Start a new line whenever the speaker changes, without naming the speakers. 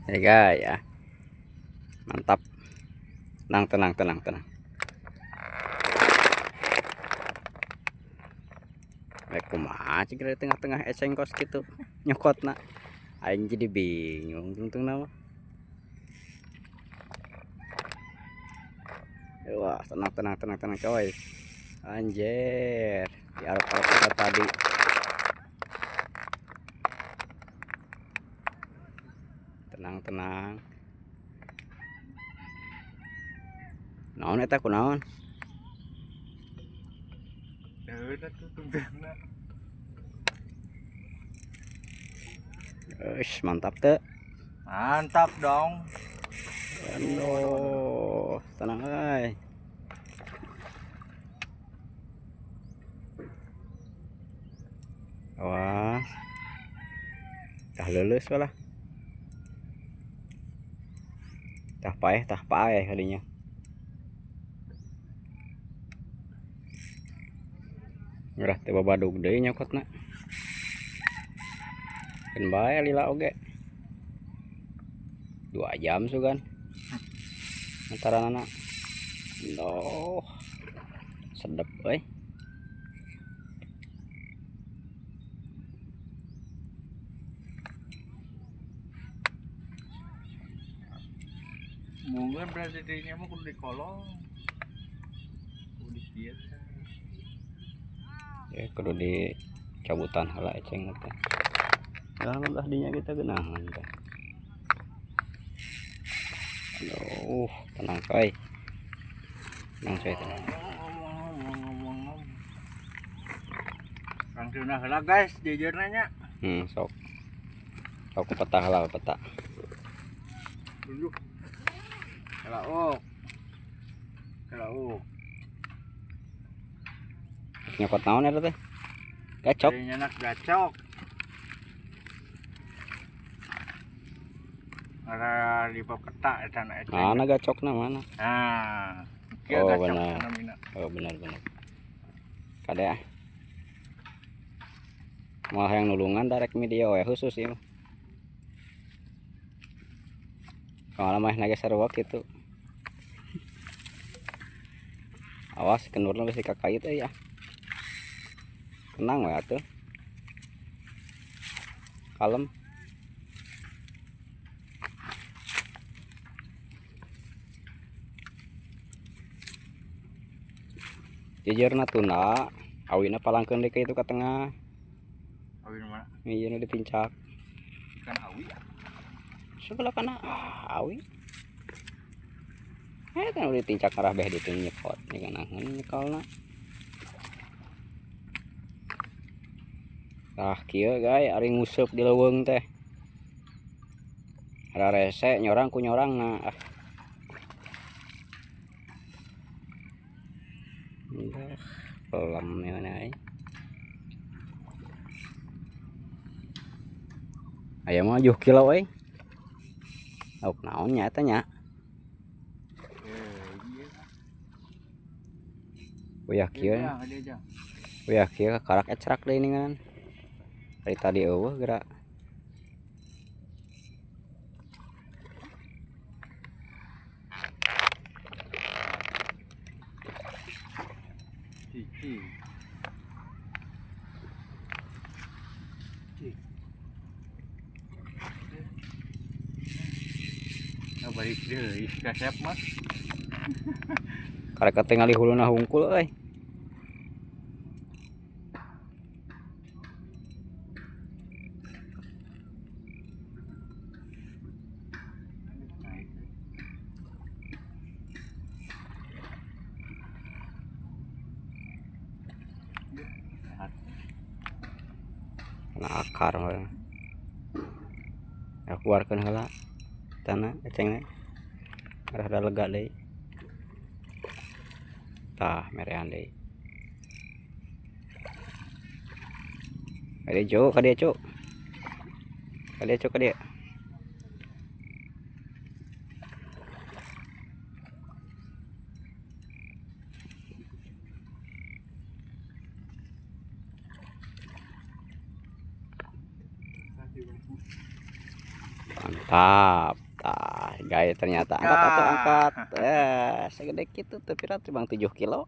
Ya guys ya. Mantap. Tenang tenang tenang tenang. Rek kumaha cik dari tengah-tengah eceng kos gitu nyokotna. Aing jadi bingung tungtung nama. Wah, tenang tenang tenang tenang coy. Anjir, diarep-arep kita tadi. Tenang tenang. Naon eta kunaon? Ush, mantap teh.
Mantap dong.
Aduh, tenang euy. Awas. Tah leuleus lah. Tah paeh kadinya. Ngerah teh babadug deui nyokotna. Keun bae lila oge. 2 jam sugan. Antaranana. Duh. Sedep euy.
Mungkin berarti dirinya mah kudu di kolong. Kudu di kieu.
Ya kudu dicabutan heula eceng teh. Lah belah dinya kita geunahan teh. Aduh, tenang coy. Tenang coy, tenang.
Kang Tuna heula guys, jejerna nya.
Sok. Sok peta heula peta.
Tunjuk. Heula ok. Heula ok.
Nyokot naon eta teh? Gacok.
Nyenak gacok. Ada di peta eta na eceng.
Mana gacokna mana?
Nah, kieu
Oh,
gacok
benar.
namina.
Oh, benar benar. Kade ah. Moal hayang nulungan darek media we khusus ieu mah. Kalau mah naga sarua kitu. Awas kendurna bisi kakait euy ah. Tenang we atuh. Kalem. Jejerna tunda, awina palangkeun deui ka itu ka tengah.
Awi nu mana?
Ieu nu ditincak.
Ikan awi.
Sebelah kana awi. Kan udah ditincak arah beh ditu nyekot nya ganaheun nyekolna. Tah kieu guys, ari nguseup di leuweung teh. Rarese nyorang ku nyorangna. Ah. Pelam nih mana euy. Aya mah 7 kilo euy. Lauk naon nya eta nya? Uyah kieu. Uyah kieu kakarak ecrak deui ningan. Dari tadi eueuh geura.
Balik deui kasep mah.
Karek katingali huluna hungkul euy. Kena akar mah. Ya keluarkeun heula. Tanah ecengna. Rada lega deui. Tah merean deui. Kade cuk, kade cuk. Kade cuk kade. Mantap. Tah, gaya ternyata angkat atau angkat. Eh, segede gitu tuh pira tuh, Bang, 7 kilo.